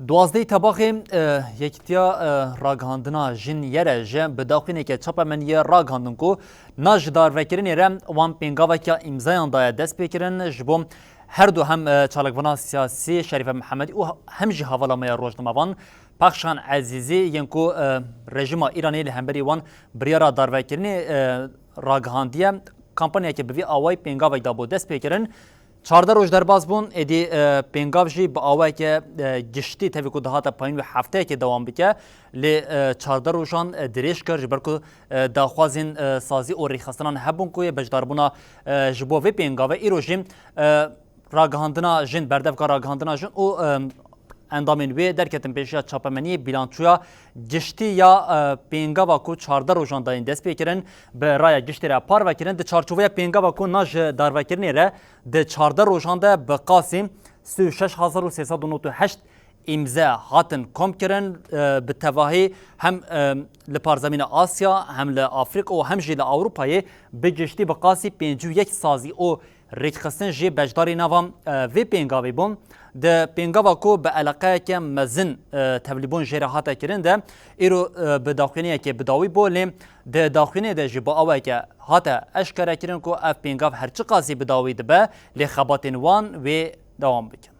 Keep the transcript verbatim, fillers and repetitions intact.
Duwazdehê Tebaxê, e, Yekîtiya, e, Ragihandina Jin, YRJ, bi daxuyaneke çapemeniyê ragihandin ku na ji darvekirinê re wan pêngaveke îmzayan daye destpêkirin ji bo her du hem, e, çalakvana siyasî Şerîfe Mihemedî û hem jî hevala me ya rojnamevan Pexşan Ezîzî yên ku, e, rejîma Îranê li hemberî wan biryara darvekirinê, e, ragihandiye. Kampanyayeke bi vî awayî pêngavek da bû destpêkirin. Çardeh roj derbas bûn, êdî, e, pêngav jî bi awayeke, e, giştî tevî ku dihate payîn wê hefteyekê dewam bike, lê, e, çardeh rojan, e, dirêj kir, ji ber ku, e, daxwazên, e, sazî û rêxistinanê hebûn ku yê beşdarbûna, e, ji bo vê pêngavê. Îro jî, e, ragihandina jin, berdevka ragihandina jin û, e, endamên wê derketin pêşiya çapemeniyê bîlançoya giştî ya, e, pêngava ku çardeh rojan dayîn destpêkirin, bi raya giştî re parve kirin. Di çarçoveya pêngava ku na ji darvekirinê re di çardeh rojan de bi qasî sî û şeş hezar û sê sed û nod û heşt îmze hatin kom kirin, e, bi tevahî hem, e, li parzemîna Asya, hem li Afrîka û hem jî li Ewropayê bi giştî bi qasî pêncî û yek sazî û rêkxistin jî beşdarî nava, e, vê pêngavê bûn. Di pêngava ku bi eleqeyeke mezin, e, tevlîbûn jê re hate kirin de, îro, e, bi daxuyaniyekê bi dawî bû, lê di daxuyaniyê de jî bi awayeke hate eşkerekirin ku ev pêngav her çiqasî bi dawî dibe, lê xebatên wan wê dewam bikin.